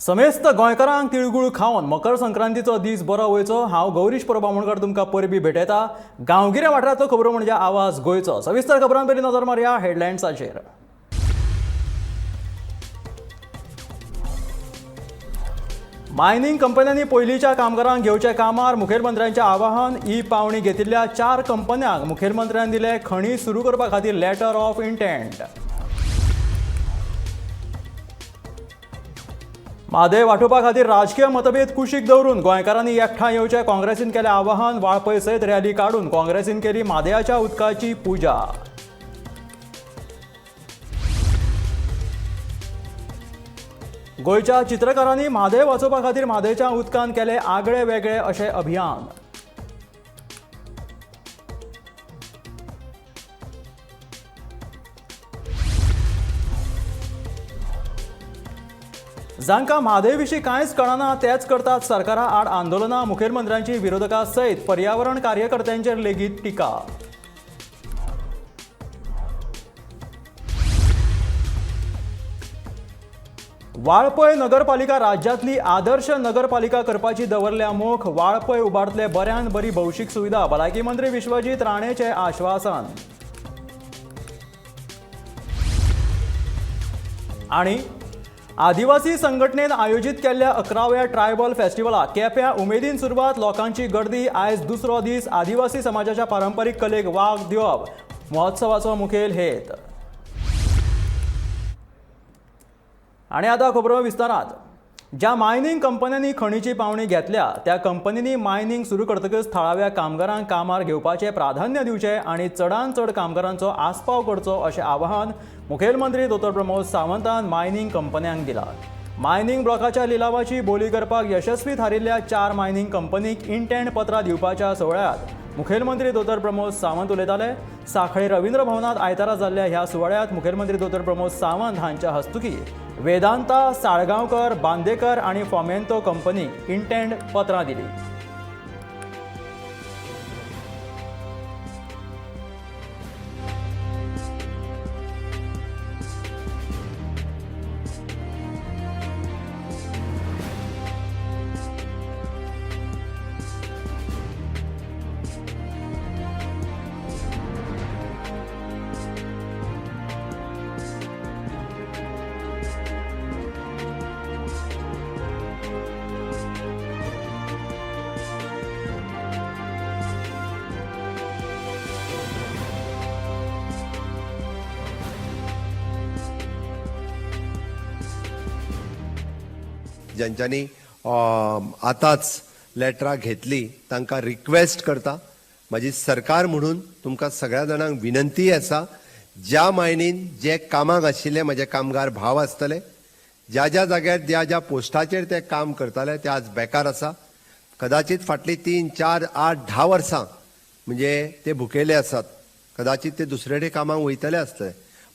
समेस्त गोंयकारांक तिळगुळ खावन मकर संक्रांतीचो दीस बरो वयचो. हांव गौरीश परब आमोणकर तुमकां परबी भेटयता. गांवगिऱ्या वाठारांतलो खबरो म्हणजे आवाज गोंयचो. सविस्तर खबरां पयलीं नजर मारया हेडलायन्साचेर. मायनिंग कंपन्यांनी पयलींच्या कामगारांक घेवचे कामार मुखेलमंत्र्यांचें आवाहन. ई पावणी घेतिल्ल्या 4 कंपन्यांक मुखेलमंत्र्यान दिले खणी सुरू करपा खातीर लेटर ऑफ इंटेंट. म्हादय वाटोवपा खातीर राजकीय मतभेद कुशीक दवरून गोंयकारांनी एकठांय येवचें काँग्रेसीन केलें आवाहन. वाळपय सयत रॅली काडून काँग्रेसीन केली म्हादयाच्या उदकाची पुजा. गोंयच्या चित्रकारांनी म्हादय वाचोवपा खातीर म्हादयच्या उदकान केले आगळे वेगळे अशें अभियान. जांकां म्हादय विशीं कांयच कळना तेच करतात सरकारा आड आंदोलनां. मुखेलमंत्र्यांची विरोधकां सयत पर्यावरण कार्यकर्त्यांचेर लेगीत टिका. वाळपय नगरपालिका राज्यांतली आदर्श नगरपालिका करपाची दवरल्या मोख. वाळपय उबारतले बऱ्यान बरी भौशीक सुविधा. भलायकी मंत्री विश्वजीत राणेचें आश्वासन. आनी आदिवासी संघटनेन आयोजीत केल्ल्या 11व्या ट्रायबल फेस्टिवलाक केप्यां उमेदीन सुरवात. लोकांची गर्दी. आयज दुसरो दीस. आदिवासी समाजाच्या पारंपरीक कलेक वाव दिवप महोत्सवाचो मुखेल हेत. आनी आतां खबरो विस्तारात. ज्या मायनिंग कंपन्यांनी खणीची पावणी घेतल्या त्या कंपनींनी मायनिंग सुरू करतकच थळाव्या कामगारांक कामार घेवपाचें प्राधान्य दिवचें आनी चडान चड कामगारांचो आस्पाव करचो अशें आवाहन मुखेलमंत्री दोतोर प्रमोद सावंतान मायनिंग कंपन्यांक दिलां. मायनिंग ब्लॉकाच्या लिलावाची बोली करपाक यशस्वी थारिल्ल्या 4 मायनिंग कंपनीक इंटेंट पत्रां दिवपाच्या सुवाळ्यांत मुखेलमंत्री दोतोर प्रमोद सावंत उलयताले. सांखळे रवींद्र भवनांत आयतारा जाल्ल्या ह्या सुवाळ्यांत मुखेलमंत्री दोतोर प्रमोद सावंत हांच्या हस्तुकीं वेदांता, साळगांवकर, बांदेकर आनी फॉमेंतो कंपनीक इंटेंट पत्रां दिली. ज्यांच्यानी आतांच लेटरां घेतली तांकां रिक्वेस्ट करता, म्हाजी सरकार म्हणून तुमकां सगळ्या जाणांक विनंती आसा, ज्या मायनीन जे कामाक आशिल्ले म्हजे कामगार भाव आसतले, ज्या ज्या जाग्यार ज्या ज्या पोस्टाचेर ते काम करताले ते आज बेकार आसा. कदाचित फाटलीं 3, 4, 8, 10 वर्सां म्हणजे ते भुकेले आसात. कदाचित ते दुसरे कडेन कामाक वयतले आसतले,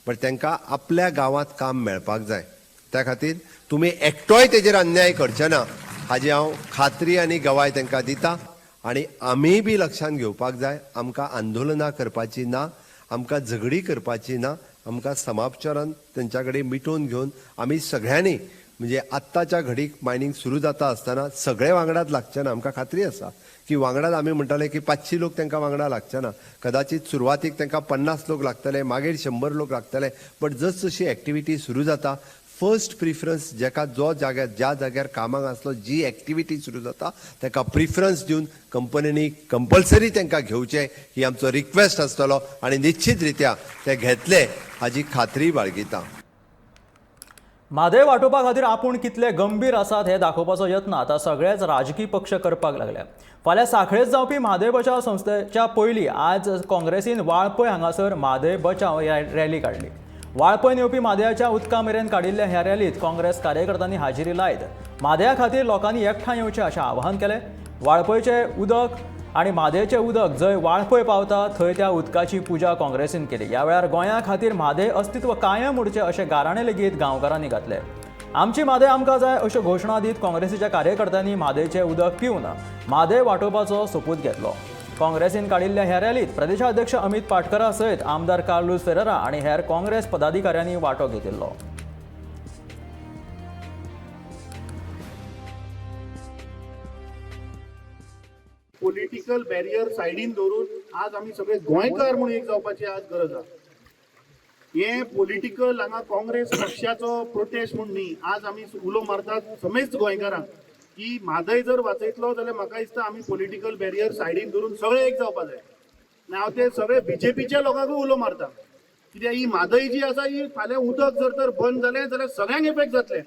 बट तांकां आपल्या गांवांत काम मेळपाक जाय. त्या खातीर तुमी एकटोय तेजेर अन्याय करचे ना हाजी हांव खात्री आनी गवाय तांकां दिता. आनी आमीय बी लक्षांत घेवपाक जाय, आमकां आंदोलनां करपाची ना, आमकां झगडी करपाची ना, आमकां समापचारान तेंच्या कडेन मिटोवन घेवन आमी सगळ्यांनी म्हणजे आत्ताच्या घडीक मायनींग सुरू जाता आसतना सगळे वांगडाच लागचे ना. आमकां खात्री आसा की वांगडाच आमी म्हणटाले की 500 लोक तांकां वांगडा लागचे ना, कदाचित सुरवातीक तांकां 50 लोक लागतले, मागीर 100 लोक लागतले. बट जस जशी एक्टिविटी सुरू जाता, फर्स्ट प्रिफरन्स जेका जो जाग्यार ज्या जाग्यार कामाक आसलो, जी एक्टिविटी सुरू जाता ताका प्रिफरन्स दिवन कंपनींनी कंपल्सरी तांकां घेवचें ही आमचो रिक्वेस्ट आसतलो आनी निश्चित रित्या ते घेतले हाजी खात्री बाळगिता. म्हादय वाटोवपा खातीर आपूण कितले गंभीर आसात हे दाखोवपाचो यत्न आतां सगळेच राजकी पक्ष करपाक लागले. फाल्यां सांखळेच जावपी म्हादय बचाव संस्थेच्या पयलीं आज काँग्रेसीन वाळपय हांगासर म्हादय बचाव रॅली काडली. वाळपय येवपी म्हादयाच्या उदका मेरेन काडिल्ल्या ह्या रॅलीत काँग्रेस कार्यकर्त्यांनी हाजेरी लायत म्हादया खातीर लोकांनी एकठांय येवचें अशें आवाहन केलें. वाळपयचें उदक आनी म्हादयचें उदक जंय वाळपय पावता थंय त्या उदकाची पुजा काँग्रेसीन केली. ह्या वेळार गोंया खातीर म्हादय अस्तित्व कायम उरचें अशें गाराणें लेगीत गांवकारांनी घातलें. आमची म्हादय आमकां जाय अश्यो घोशणा दीत काँग्रेसीच्या कार्यकर्त्यांनी म्हादयचें उदक पिवन म्हादय वाटोवपाचो सोपूत घेतलो. काँग्रेसीन काडिल्ल्या ह्या रॅलीत प्रदेशाध्यक्ष अमित पाटकरा सयत आमदार कार्लूस फेरेरा आनी हेर काँग्रेस पदाधिकाऱ्यांनी वांटो घेतिल्लो. पॉलिटिकल बॅरियर सायडीन दवरून आज आमी सगळे गोंयकार म्हणून एक जावपाची आज गरज आसा. हे पॉलिटिकल हांगा काँग्रेस पक्षाचो प्रोटेस्ट म्हूण न्ही, आज आमी उलो मारतात समेस्त गोंयकारांक की म्हादय जर वाचयतलो जाल्यार म्हाका दिसता आमी पॉलिटिकल बॅरियर सायडीन धरून सगळे एक जावपा जाय. आनी हांव ते सगळे बीजेपीच्या लोकांकूय उलो मारता, कित्याक ही म्हादय जी आसा ही फाल्यां उदक जर तर बंद जालें जाल्यार सगळ्यांक इफेक्ट जातले.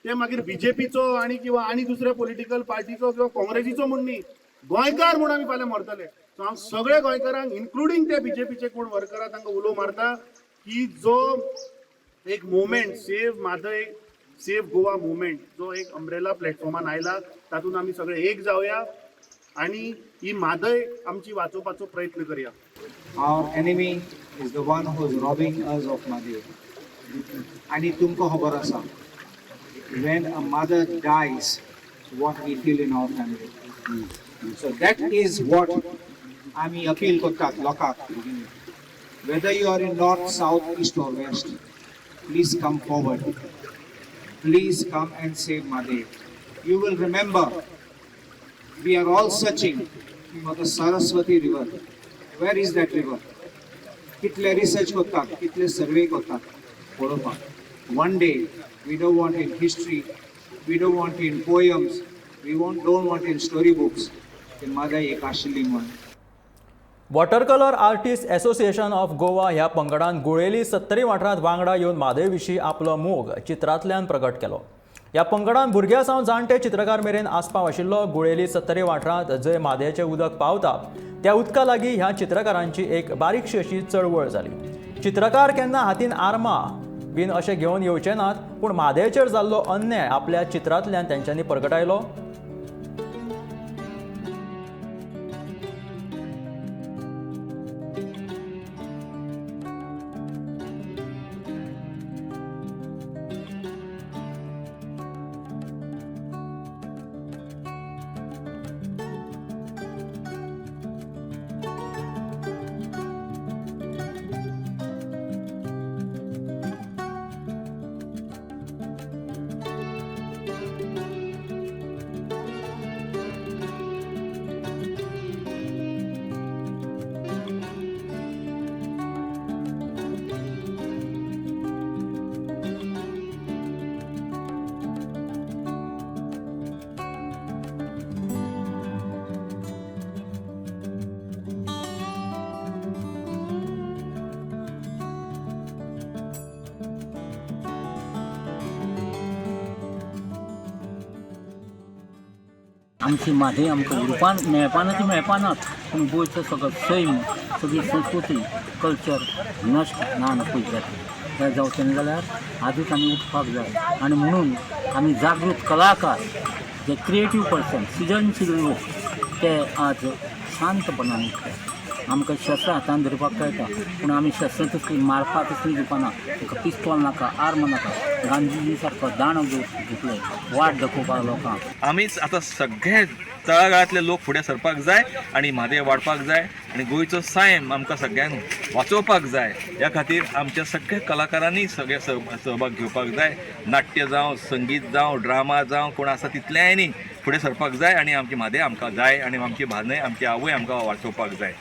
ते मागीर बीजेपीचो आनी किंवा आनी दुसऱ्या पॉलिटिकल पार्टीचो किंवा काँग्रेसीचो म्हूण न्ही, गोंयकार म्हूण आमी फाल्यां मरतले. सो हांव सगळे गोंयकारांक इन्क्लुडींग ते बीजेपीचे कोण वर्कर आहा तांकां उलो मारता की जो एक movement save Mhadei save Goa movement जो एक अम्ब्रेला प्लॅटफॉर्मान आयला तातूंत आमी सगळे एक जावया आनी ही म्हादय आमची वाचोवपाचो प्रयत्न करया. Our enemy is the one who is robbing us of Mother. आनी तुमकां खबर आसा, when a mother dies, what we feel in our family. So that is what आमी अपील करतात लोकांक. Whether you are in north, south, east or west, please come forward. Please come and save Mother. You will remember, we are all searching for the Saraswati River. Where is that river? कितले research करतात, कितले survey करतात पळोवपाक. One day we don't want in history, we don't want in poems, we want don't want in story books की म्हादय एक आशिल्ली म्हूण. Water colour artist association of Goa ह्या पंगडान गुळेली सत्तरी वाठारांत वांगडा येवन म्हादय विशीं आपलो मोग चित्रांतल्यान प्रगट केलो. ह्या पंगडान भुरग्यां सावन जाणटे चित्रकार मेरेन आस्पाव आशिल्लो. गुळेली सत्तरी वाठारांत जंय म्हादयचें उदक पावता त्या उदका लागीं ह्या चित्रकारांची एक बारीकशी अशी चळवळ जाली. चित्रकार केन्ना हातीन आर्मां बीन अशें घेवन येवचे नात, पूण म्हादयचेर जाल्लो अन्याय आपल्या चित्रांतल्यान तेंच्यांनी परगटायलो. आमची म्हादय आमकां उरपान मेळपाना ती मेळपानाच, पूण गोंयचो सगळो सैम, सगळी संस्कृती, कल्चर नश्ट ना नपयत जातली. हें जावचें ना जाल्यार आजूच आमी उठपाक जाय. आनी म्हणून आमी जागृत कलाकार, जे क्रिएटीव पर्सन, सृजनशील लोक, ते आज शांतपणान उठले. आमकां शस्त्रां हातान धरपाक कळटा, पूण आमी शस्त्रां तसलीं मारपाक तसलीं घेवपाना. आमकां पिस्तोल नाका, आर्म नाका. गांधीजी सारको दांडो घेतले वाट दाखोवपाक लोकांक. आमीच आतां सगळे तळागाळांतले लोक फुडें सरपाक जाय आनी म्हादय वाडपाक जाय आनी गोंयचो सैम आमकां सगळ्यांक वाचोवपाक जाय. ह्या खातीर आमच्या सगळ्या कलाकारांनी सगळे सहभाग घेवपाक जाय. नाट्य जावं, संगीत जावं, ड्रामा जावं, कोण आसा तितल्यांनी फुडें सरपाक जाय आनी आमची म्हादय आमकां जाय आनी आमची म्हादय, आमची आवय आमकां वाचोवपाक जाय.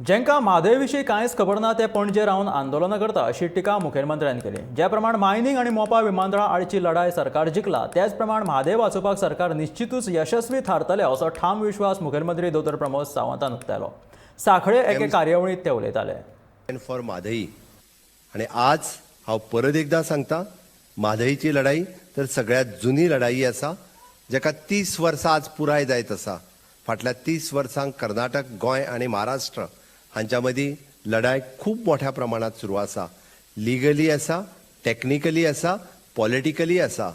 जेंका म्हादय विशीं कांयच खबर ना ते पणजे रावन आंदोलनां करता अशी टिका मुखेलमंत्र्यान केली. ज्या प्रमाण मायनींग आनी मोपा विमानतळा आडची लढाय सरकार जिखला, त्याच प्रमाण म्हादय वाचोवपाक सरकार निश्चितूच यशस्वी थारतले असो ठाम विश्वास मुखेलमंत्री दोतोर प्रमोद सावंतान उक्तायलो. साखळे एके कार्यावळींत ते उलयताले. फॉर म्हादई. आनी आज हांव परत एकदां सांगता, म्हादईची लढाई तर सगळ्यांत जुनी लढाई आसा, जेका 30 वर्सां आज पुराय जायत आसा. फाटल्या 30 वर्सांक कर्नाटक, गोंय आनी महाराष्ट्र हांच्या मदीं लढाय खूब मोठ्या प्रमाणांत सुरू आसा. लिगली आसा, टॅक्निकली आसा, पॉलिटिकली आसा.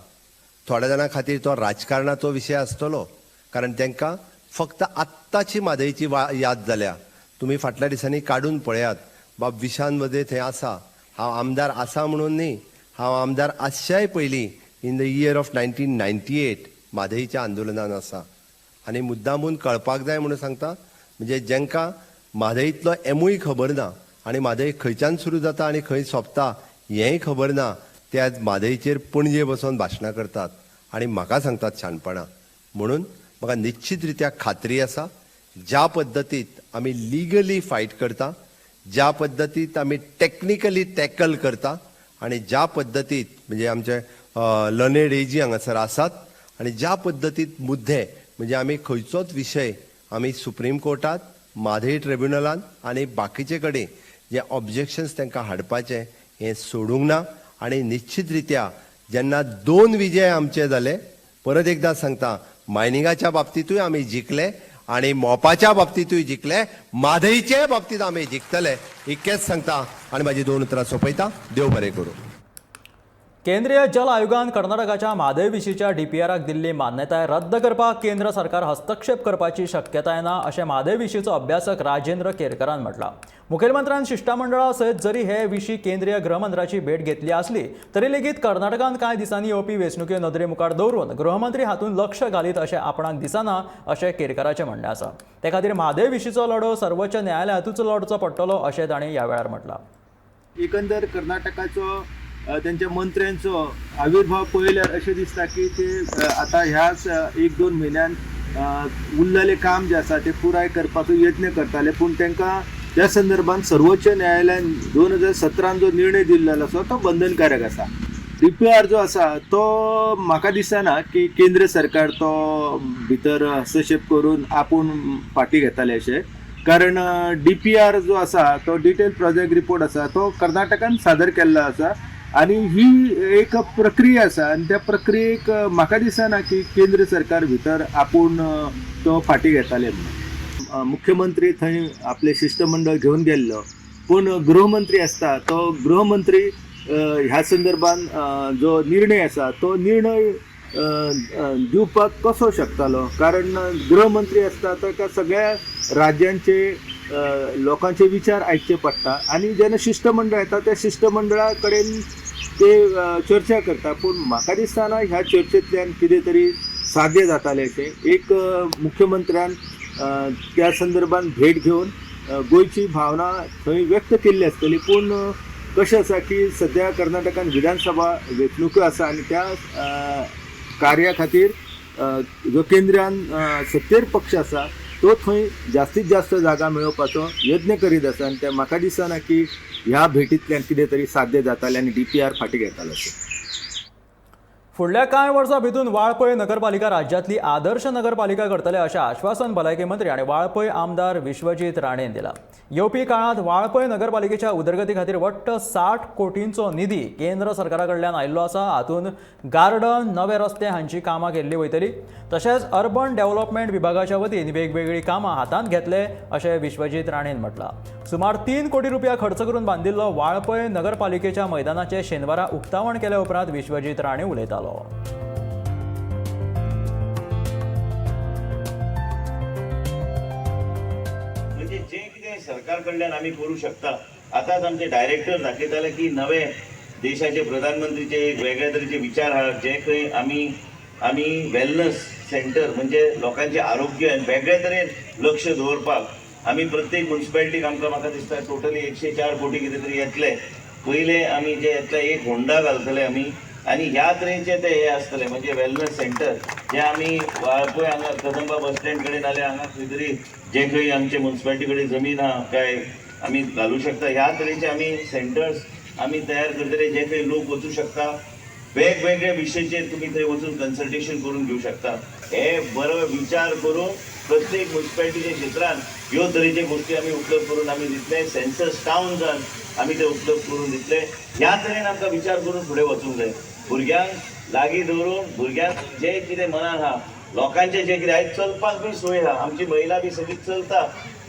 थोड्या जाणां खातीर तो राजकारणाचो विशय आसतलो, कारण तांकां फक्त आत्ताची म्हादयची याद जाल्या. तुमी फाटल्या दिसांनी काडून पळयात, बाब विशान वझे थंय आसा. हांव आमदार आसा म्हणून न्ही, हांव आमदार आसच्याय पयलीं in the year of 1998 म्हादयच्या आंदोलनान आसा. आनी मुद्दामून कळपाक जाय म्हणून सांगता, म्हणजे जेंकां म्हादयतलो एमूय खबर ना आनी म्हादय खंयच्यान सुरू जाता आनी खंय सोंपता हेंय खबर ना, ते आज म्हादयचेर पणजे बसोन भाशणां करतात आनी म्हाका सांगतात शाणपणां. म्हणून म्हाका निश्चित रित्या खात्री आसा, ज्या पद्दतीत आमी लिगली फायट करता, ज्या पद्दतीत आमी टॅक्निकली टॅकल करता आनी ज्या पद्दतीत म्हणजे आमचे लर्नेड एजी हांगासर आसात आनी ज्या पद्दतीत मुद्दे म्हणजे आमी खंयचोच विशय आमी सुप्रीम कोर्टात, म्हादय ट्रिब्युनलान आनी बाकीचे कडेन जे ऑब्जेक्शन्स तांकां हाडपाचें हें सोडूंक ना. आनी निश्चित रित्या जेन्ना 2 विजय आमचे जाले, परत एकदां सांगता, मायनिंगाच्या बाबतींतूय आमी जिखले आनी मोपाच्या बाबतींतूय जिखले, म्हादयचे बाबतींत आमी जिखतले, इतकेंच सांगता आनी म्हाजी 2 उतरां सोंपयता. देव बरें करूं. केंद्रीय जल आयोगान कर्नाटकाच्या म्हादय विशींच्या डीपीआराक दिल्ली मान्यताय रद्द करपाक केंद्र सरकार हस्तक्षेप करपाची शक्यताय ना अशें म्हादय विशींचो अभ्यासक राजेंद्र केरकरान म्हटलां. मुखेलमंत्र्यान शिश्टमंडळा सयत जरी हे विशीं केंद्रीय गृहमंत्र्याची भेट घेतली आसली तरी लेगीत कर्नाटकान कांय दिसांनी येवपी वेंचणुक्यो नदरे मुखार दवरून गृहमंत्री हातूंत लक्ष घालीत अशें आपणाक दिसना अशें केरकराचें म्हणणें आसा. ते खातीर म्हादय विशींचो लढो सर्वोच्च न्यायालयांतूच लढचो पडटलो अशें तांणी ह्या वेळार म्हटलां. एकंदर कर्नाटकाचो त्यांच्या मंत्र्यांचो आविर्भाव पळयल्यार अशें दिसता की ते आतां ह्याच 1-2 म्हयन्यान उरलेलें काम जें आसा तें पुराय करपाचो यत्न करताले, पूण तांकां त्या संदर्भात सर्वोच्च न्यायालयान 2017 जो निर्णय दिल्लो आसा तो बंधनकारक आसा. DPR जो आसा तो म्हाका दिसना की केंद्र सरकार तो भितर हस्तक्षेप करून आपूण फाटीं घेताले अशें, कारण DPR जो आसा तो डिटेल प्रोजेक्ट रिपोर्ट आसा तो कर्नाटकान सादर केल्लो आसा आनी ही एक प्रक्रिया आसा आनी त्या प्रक्रियेक म्हाका दिसना की केंद्र सरकार भितर आपूण तो फाटीं घेताले म्हणून. मुख्यमंत्री थंय आपलें शिश्टमंडळ घेवन गेल्लो, पूण गृहमंत्री आसता तो गृहमंत्री ह्या संदर्भान जो निर्णय आसा तो निर्णय दिवपाक कसो शकतालो, कारण गृहमंत्री आसता ताका सगळ्या राज्यांचे लोकांचे विचार आयकचे पडटा आनी जेन्ना शिश्टमंडळ येता त्या शिश्टमंडळा कडेन ते चर्चा करता, पूण म्हाका दिसतना ह्या चर्चेंतल्यान कितें तरी साध्य जातालें अशें. एक मुख्यमंत्र्यान त्या संदर्भान भेट घेवन गोंयची भावना थंय व्यक्त केल्ली आसतली, पूण कशें आसा की सद्या कर्नाटकान विधानसभा वेंचणुक्यो आसा आनी त्या कार्या खातीर जो केंद्रान सत्तेर पक्ष आसा तो थंय जास्तीत जास्त जागा मेळोवपाचो यत्न करीत आसा आनी ते म्हाका दिसना की ह्या भेटींतल्यान कितें तरी साध्य जातालें आनी DPR फाटीं घेतालो अशें. फुडल्या कांय वर्सां भितून वाळपय नगरपालिका राज्यांतली आदर्श नगरपालिका करतले अशें आश्वासन भलायकी मंत्री आनी वाळपय आमदार विश्वजीत राणेन दिलां. येवपी काळांत वाळपय नगरपालिकेच्या उदरगती खातीर वट्ट 60 कोटींचो निधी केंद्र सरकारा कडल्यान आयिल्लो आसा. हातूंत गार्डन, नवे रस्ते हांची कामां केल्ली वयतली. तशेंच अर्बन डेव्हलपमेंट विभागाच्या वतीन वेगवेगळीं कामां हातांत घेतले अशें विश्वजीत राणेन म्हटलां. सुमार 3 कोटी रुपया खर्च करून बांदिल्लो वाळपय नगरपालिकेच्या मैदानाचें शेनवारा उक्तावण केल्या उपरांत विश्वजीत राणे उलयतालो. म्हणजे जे कितें सरकार कडल्यान आमी करूं शकता. आतांच आमचे डायरेक्टर दाखयताले की नवे देशाचे प्रधानमंत्रीचे एक वेगळे तरेचे विचार आहात, जे खंय आमी आमी वेलनस सेंटर म्हणजे लोकांचे आरोग्य वेगळे तरेन लक्ष दवरपाक आमी प्रत्येक म्युनिसिपालिटीक आमकां म्हाका दिसता टोटली 104 कोटी कितें तरी येतले. पयले आमी जे येतले एक होंडा घालतले आमी आनी ह्या तरेचे ते हे आसतले म्हणजे वेलनस सेंटर जे आमी वाळपय हांगा कदंबा बस स्टँड कडेन नाल्यार हांगा खंय तरी जे खंय आमचे म्युनिसिपालिटी कडेन जमीन आहा काय आमी घालूं शकता. ह्या तरेचे आमी सेंटर्स आमी तयार करतले जे खंय लोक वचूं शकता, वेगवेगळे विशयाचेर तुमी थंय वचून कन्सल्टेशन करून घेवं शकता. हे बरो विचार करून प्रत्येक म्युनिसिपालिटीच्या क्षेत्रान ह्यो तरेचे गोश्टी आमी उपलब्ध करून आमी दितले. सेन्सस टावन आमी ते उपलब्ध करून दितले. ह्या तरेन आमकां विचार करून फुडें वचूंक जाय. भुरग्यांक लागीं दवरून भुरग्यांक जे कितें मनान आहा, लोकांचें जें कितें आयज चलपाक बी सोय आहा, आमची महिला बी सगळी चलता.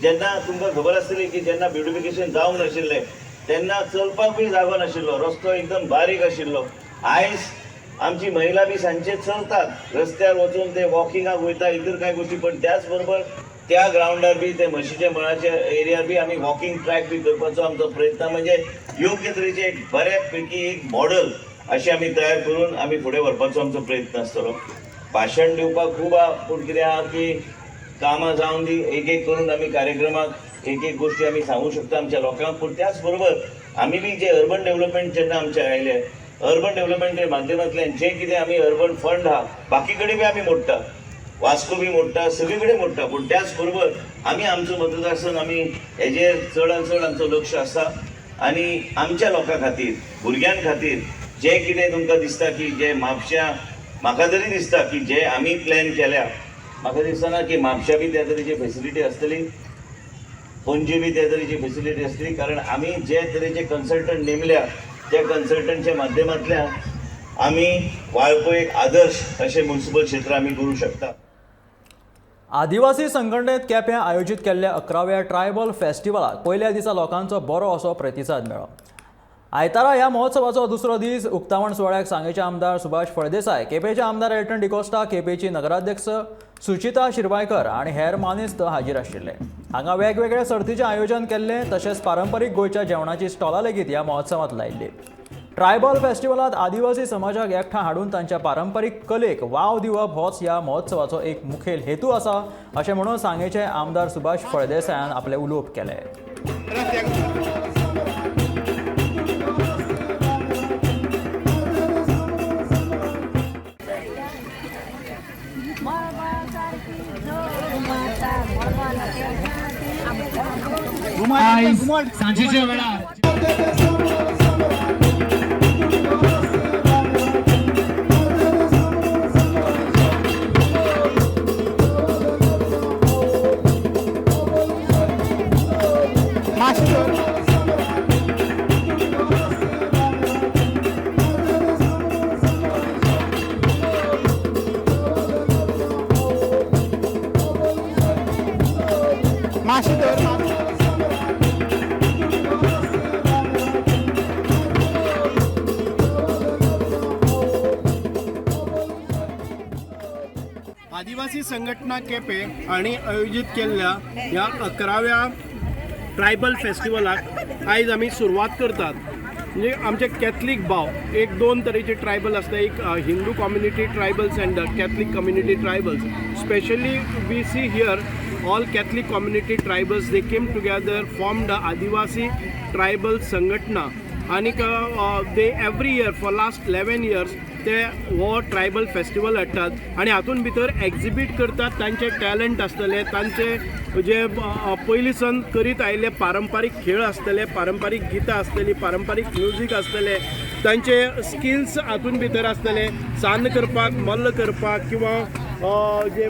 जेन्ना तुमकां खबर आसतली की जेन्ना ब्युटिफिकेशन जावंक नाशिल्लें तेन्ना चलपाक बी जागो नाशिल्लो, रस्तो एकदम बारीक आशिल्लो. आयज आमची महिला बी सांजचे चलतात, रस्त्यार वचून ते वॉकिंगाक वयता, इतर कांय गोश्टी. पण त्याच बरोबर त्या ग्रावंडार बी ते म्हशीच्या मळाच्या एरियार बी आमी वॉकिंग ट्रॅक बी करपाचो आमचो प्रयत्न, म्हणजे योग्य तरेचे एक बऱ्या पैकी एक मॉडल अशें आमी तयार करून आमी फुडें व्हरपाचो आमचो प्रयत्न आसतलो. भाशण दिवपाक खूब आहा, पूण कितें आहा की कामां जावन दी, एक एक करून आमी कार्यक्रमाक एक एक गोश्टी आमी सांगूं शकता आमच्या लोकांक. पूण त्याच बरोबर आमी बी जे अर्बन डेव्हलपमेंट जेन्ना आमचें आयलें, अर्बन डेव्हलपमेंटच्या माध्यमांतल्यान जें कितें आमी अर्बन फंड आहा बाकी कडेन बी आमी मोडटा. वास्को बी मोडटा, सगळे कडेन मोडटा, पूण त्याच बरोबर आमी आमचो मतदारसंघ आमी हेजेर चडान चड आमचो लक्ष आसा आनी आमच्या लोकां खातीर, भुरग्यां खातीर जें कितें तुमकां दिसता की जे म्हापश्यां, म्हाका तरी दिसता की जे आमी प्लॅन केल्या, म्हाका दिसना की म्हापश्यां बी त्या तरेची फेसिलिटी आसतली, पणजे बी त्या तरेची फेसिलिटी आसतली, कारण आमी जे तरेचे कन्सल्टंट नेमल्या त्या कन्सल्टंटच्या माध्यमांतल्यान आमी वाळपय एक आदर्श अशें म्युनिसिपल क्षेत्र आमी करूं शकता. आदिवासी संघटनेत केप्यां आयोजीत केल्ल्या 11व्या ट्रायबल फेस्टिवलाक पयल्या दिसा लोकांचो बरो असो प्रतिसाद मेळ्ळो. आयतारा ह्या महोत्सवाचो दुसरो दीस. उक्तावण सुवाळ्याक सांगेचे आमदार सुभाष फळदेसाय, केपेंचे आमदार एल्टन डिकोस्टा, केपेंची नगराध्यक्ष सुचिता शिरवायकर आनी हेर मानेस्त हाजीर आशिल्ले. हांगा वेगवेगळ्या सर्तीचें आयोजन केल्लें, तशेंच पारंपरीक गोंयच्या जेवणाची स्टॉलां लेगीत ह्या महोत्सवांत लायिल्ली. ट्रायबल फेस्टिवलांत आदिवासी समाजाक एकठांय हाडून तांच्या पारंपरीक कलेक वाव दिवप होच ह्या महोत्सवाचो एक मुखेल हेतू आसा अशें म्हणून सांगेचे आमदार सुभाष फळदेसायान आपलें उलोवप केलें. सांजेच्या वेळार आदिवासी संघटना केपें हांणी आयोजीत केल्ल्या ह्या 11व्या ट्रायबल फेस्टिवलाक आयज आमी सुरवात करतात. म्हणजे आमचे कॅथलीक भाव एक दोन तरेचे ट्रायबल आसता, एक Hindu community tribals and Catholic community tribals. Specially we see here all Catholic community tribals, they came together, formed the Adivasi tribal Sanghatana आनीक they every year for last 11 years ते हो tribal festival हाडटात आनी हातून भितर exhibit करतात तांचे talent आसतले, तांचे जे पयलीं सावन करीत आयिल्ले पारंपारीक खेळ आसतले, पारंपारीक गितां आसतली, पारंपारीक म्युजीक आसतले, तांचे स्किल्स हातून भितर आसतले, सान्न करपाक, मल्ल करपाक किंवा जे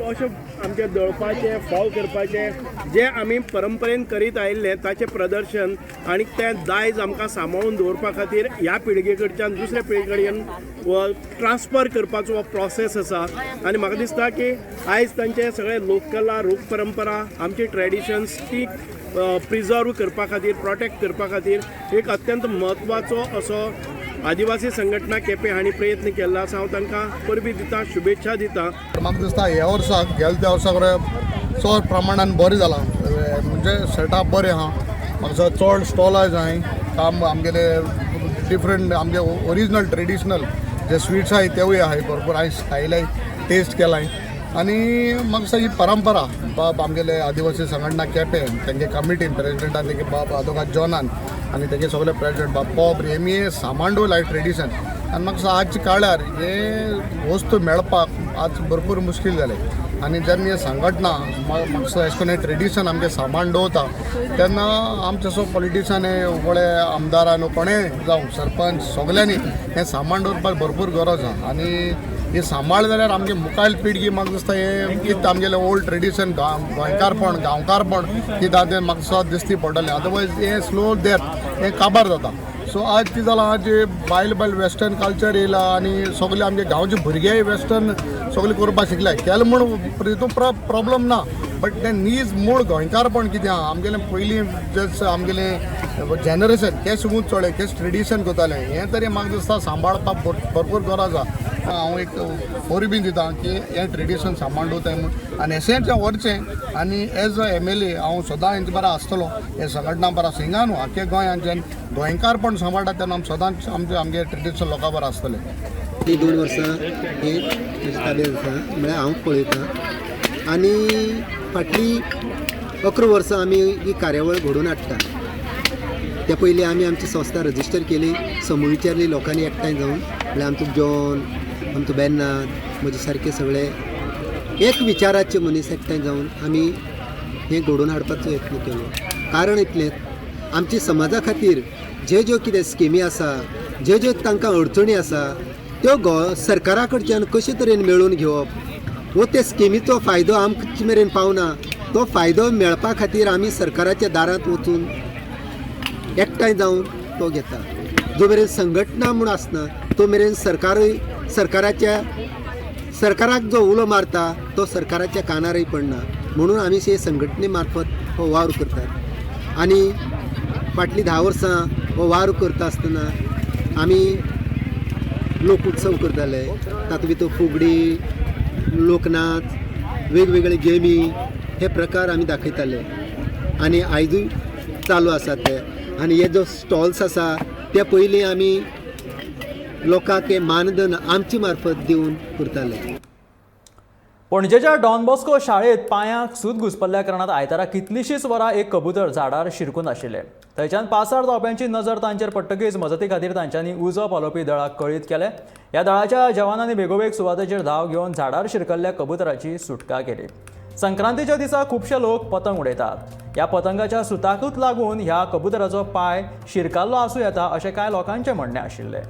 अशें आमचे दळपाचे, फोव करपाचे जे आमी परंपरेन करीत आयिल्ले ताचें प्रदर्शन आनी तें दायज आमकां सांबाळून दवरपा खातीर ह्या पिळगे कडच्यान दुसऱ्या पिळगे कडेन ट्रान्सफर करपाचो हो प्रोसेस आसा. आनी म्हाका दिसता की आयज तांचे सगळे लोककला, लोक परंपरा, आमची ट्रेडिशन्स ती प्रिजर्व करपा खातीर, प्रोटेक्ट करपा खातीर एक अत्यंत म्हत्वाचो असो आदिवासी संघटना केपें हांणी प्रयत्न केल्लो आसा. हांव तांकां परबीं दिता, शुभेच्छा दिता. म्हाका दिसता ह्या वर्साक गेल्या त्या वर्साक चड प्रमाणान बरें जालां, म्हणजे सेटअप बरें आहा, म्हाका चड स्टॉलां जाय, काम आमगेले डिफरंट आमगे ओरिजिनल ट्रेडिशनल जे स्वीट्स आहाय तेवूय आहाय भरपूर, हांवें खायलाय, टेस्ट केलाय. आनी म्हाका दिसता ही परंपरा बाब आमगेले आदिवासी संघटना केपें तेंगे कमिटीन प्रेजिडेंटान तेगे बाब आदोगाद जॉनान आनी तेगे सगळे प्रेजिडेंट बाब पॉब हेमी सामान दवरला ट्रेडिशन. आनी म्हाका दिसता आजच्या काळार हे वस्तू मेळपाक आज भरपूर मुश्कील जालें आनी जेन्ना हे संघटना म्हाका दिसता अशें करून हें ट्रेडिशन आमचें सामान दवरता तेन्ना आमचे सो पॉलिटिशन हे व्हडले आमदारान कोणेय जावं सरपंच सगल्यांनी हें सामान दवरपाक भरपूर गरज आहा. आनी ही सांबाळ जाल्यार आमगे मुखायल पिळगी म्हाका दिसता हें कितें आमगेलें ओल्ड ट्रेडिशन गोंयकारपण, गांवकारपण कितें आहा तें म्हाका दिसता दिसती पडटलें, अदरवायज हें स्लो डेथ हें काबार जाता. सो आज कितें जालां, आज बायल बायल वेस्टर्न कल्चर येयला आनी सगळे आमगे गांवचे भुरगेय वेस्टर्न सगळे करपाक शिकले, केलें म्हूण तितून प्रॉब्लम ना, बट तें नीज मूळ गोंयकारपण कितें आहा आमगेलें पयलीं जे आमगेलें जनरेशन तें शिकून चोडे तें ट्रेडिशन करतालें, हें तरी म्हाका दिसता सांबाळपाक भरपूर गरज आहा. हांव एक परबीं दिता की हें ट्रेडिशन सांबाळ दवरताय म्हूण आनी अशेंच व्हरचें. आनी एज अ MLA हांव सदां हेंचे बरा आसतलो, हे संघटना बरा आसा हिंगा न्हू आख्खे गोंयांच्यान गोंयकारपण सांबाळटा तेन्ना आमी सदांच आमचे आमगे ट्रेडिशन लोकां बरा आसतले. ती 2 वर्सां ही म्हज्या ताब्यांत आसा, म्हळ्यार हांव पळयतां आनी फाटलीं 11 वर्सां आमी ही कार्यावळ घडोवन हाडटा. त्या पयलीं आमी आमची संस्था रजिस्टर केली, समूह विचारली लोकांनी एकठांय जावन, म्हळ्यार आमचो जॉन, आमचो बेर्नाद, म्हजे सारके सगळे एक विचाराचे मनीस एकठांय जावन आमी हें घडोवन हाडपाचो यत्न केलो. कारण इतलेंच, आमच्या समाजा खातीर ज्यो ज्यो कितें स्किमी आसा, ज्यो ज्यो तांकां अडचणी आसा त्यो सरकारा कडच्यान कशे तरेन मेळोवन घेवप वो ते स्किमीचो फायदो आमचे मेरेन पावना, तो फायदो मेळपा खातीर आमी सरकाराच्या दारांत वचून एकठांय जावन तो घेता. जो मेरेन संघटना म्हूण आसना तो मेरेन सरकारूय सरकाराक जो उलो मारता तो सरकाराच्या कानारय पडना. म्हणून आमी हे संघटने मार्फत हो वावर करतात आनी फाटलीं 10 वर्सां हो वावर करता आसतना आमी लोक उत्सव करताले. तातूंत भितर फुगडी, लोकनाच, वेगवेगळे गेमी हे प्रकार आमी दाखयताले आनी आयजूय चालू आसा ते. आनी हे जो स्टॉल्स आसा ते पयलीं आमी लोकांक हे मानधन आमचे मार्फत दिवन करताले. पणजेच्या डॉन बॉस्को शाळेत पांयांक सूत घुसपल्ल्या कारणान आयतारा कितलींशींच वरां एक कबूतर झाडार शिरकून आशिल्लें. थंयच्यान पासार जावप्यांची नजर तांचेर पडटकीच मजती खातीर तांच्यांनी उजो पालोवपी दळाक कळीत केलें. ह्या दळाच्या जवानांनी बेगोबेग सुवातेचेर धांव घेवन झाडार शिरकल्ल्या कबुतराची सुटका केली. संक्रांतीच्या दिसा खुबशे लोक पतंग उडयतात. ह्या पतंगाच्या सुताकूच लागून ह्या कबुतराचो पांय शिरकाल्लो आसूं येता अशें कांय लोकांचें म्हणणें आशिल्लें.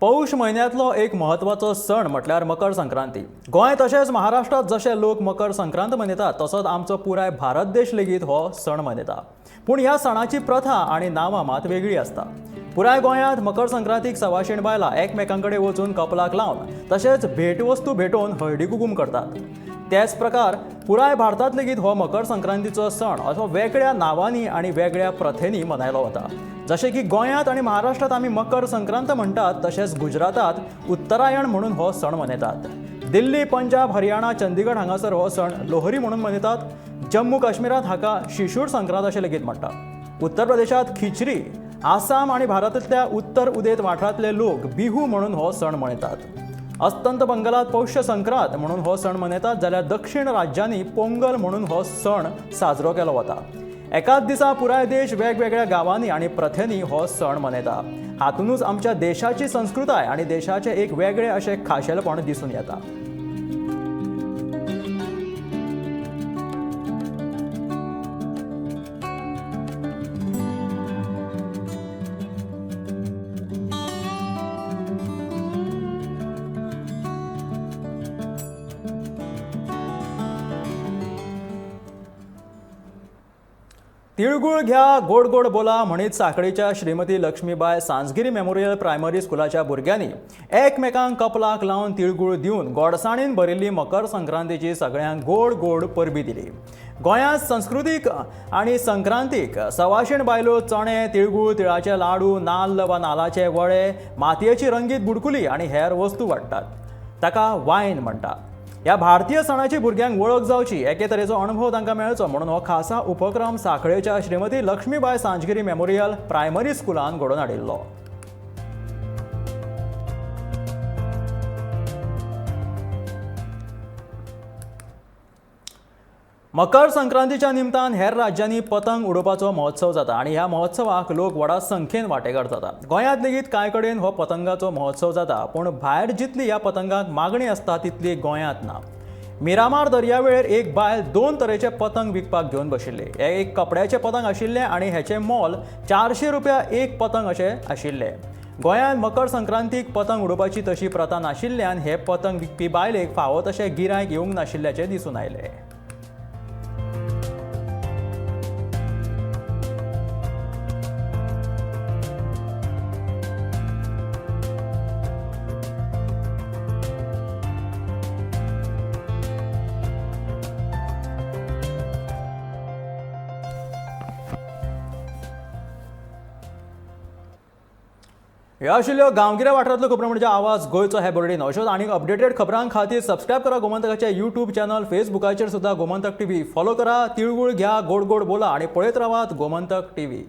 पौष म्हयन्यांतलो एक म्हत्वाचो सण म्हटल्यार मकर संक्रांती. गोंय तशेंच महाराष्ट्रांत जशे लोक मकर संक्रांत मनयतात तसोच आमचो पुराय भारत देश लेगीत हो सण मनयता. पूण ह्या सणाची प्रथा आनी नांवां मात वेगळी आसता. पुराय गोंयांत मकर संक्रांतीक सवाशीण बायलां एकमेकां कडेन वचून कपलाक लावन तशेंच भेटवस्तू भेटोवन हळदी कुकूम करतात. तेच प्रकार पुराय भारतांत लेगीत हो मकर संक्रांतीचो सण असो वेगळ्या नांवांनी आनी वेगळ्या प्रथेंनी मनयलो वता. जशें की गोंयांत आनी महाराष्ट्रांत आमी मकर संक्रांत म्हणटात तशेंच गुजरातांत उत्तरायण म्हणून हो सण मनयतात. दिल्ली, पंजाब, हरियाणा, चंदीगड हांगासर हो सण लोहरी म्हणून मनयतात. जम्मू काश्मीरांत हाका शिशूर संक्रांत अशें लेगीत म्हणटात. उत्तर प्रदेशांत खिचरी, आसाम आनी भारतांतल्या उत्तर उदेंत वाठारांतले लोक बिहू म्हणून हो सण मनयतात. अस्तंत बंगालांत पौष संक्रांत म्हणून हो सण मनयतात जाल्यार दक्षिण राज्यांनी पोंगल म्हणून हो सण साजरो केलो वता. एकाच दिसा पुराय देश वेगवेगळ्या गांवांनी आनी प्रथेंनी हो सण मनयता. हातूनच आमच्या देशाची संस्कृताय आनी देशाचें एक वेगळें अशें खाशेलपण दिसून येता. तिळगुळ घ्या गोड गोड बोला म्हणीत साखळीच्या श्रीमती लक्ष्मीबाय सांजगिरी मेमोरियल प्रायमरी स्कुलाच्या भुरग्यांनी एकमेकांक कपलाक लावन तिळगुळ दिवन गोडसाणीन भरिल्ली मकर संक्रांतीची सगळ्यांक गोड गोड परबी दिली. गोंयांत संस्कृतीक आनी संक्रांतीक सवाशीण बायलो चणे, तिळगुळ, तिळाचे लाडू, नाल्ल वा नाल्लाचे वडे, मातयेची रंगीत बुडकुली आनी हेर वस्तू वाडटात. ताका वायन म्हणटात. ह्या भारतीय सणाची भुरग्यांक वळख जावची, एके तरेचो अणभव तांकां मेळचो म्हणून हो खासा उपक्रम साखळेच्या श्रीमती लक्ष्मीबाय सांजगिरी मेमोरियल प्रायमरी स्कुलान घडोवन हाडिल्लो. मकर संक्रांतीच्या निमतान हेर राज्यांनी पतंग उडोवपाचो महोत्सव जाता आनी ह्या महोत्सवाक लोक व्हडा संख्येन वांटेकार जातात. गोंयांत लेगीत कांय कडेन हो पतंगाचो महोत्सव जाता, पूण भायर जितली ह्या पतंगाक मागणी आसता तितली गोंयांत ना. मिरामार दर्यावेळेर एक बायल 2 तरेचे पतंग विकपाक घेवन बशिल्ली. हे एक कपड्याचे पतंग आशिल्ले आनी हेचें मोल 400 रुपया एक पतंग अशें आशिल्लें. गोंयांत मकर संक्रांतीक पतंग उडोवपाची तशी प्रथा नाशिल्ल्यान हे पतंग विकपी बायलेक फावो तशें गिरायक येवंक नाशिल्ल्याचें दिसून आयलें. ह्यो आशिल्ल्यो गांवगिऱ्या वाठारांतल्यो खबरो म्हणजे आवाज गोंयचो हे बोर्डीन. अश्योच आनीक अपडेटेड खबरां खातीर सबस्क्रायब करा गोमंतकाचे यूट्यूब चॅनल, फेसबुकाचेर सुद्दां गोमंतक टीव्ही फॉलो करा. तिळगुळ घ्या, गोड गोड बोला आणि पळयत रावात गोमंतक टीव्ही.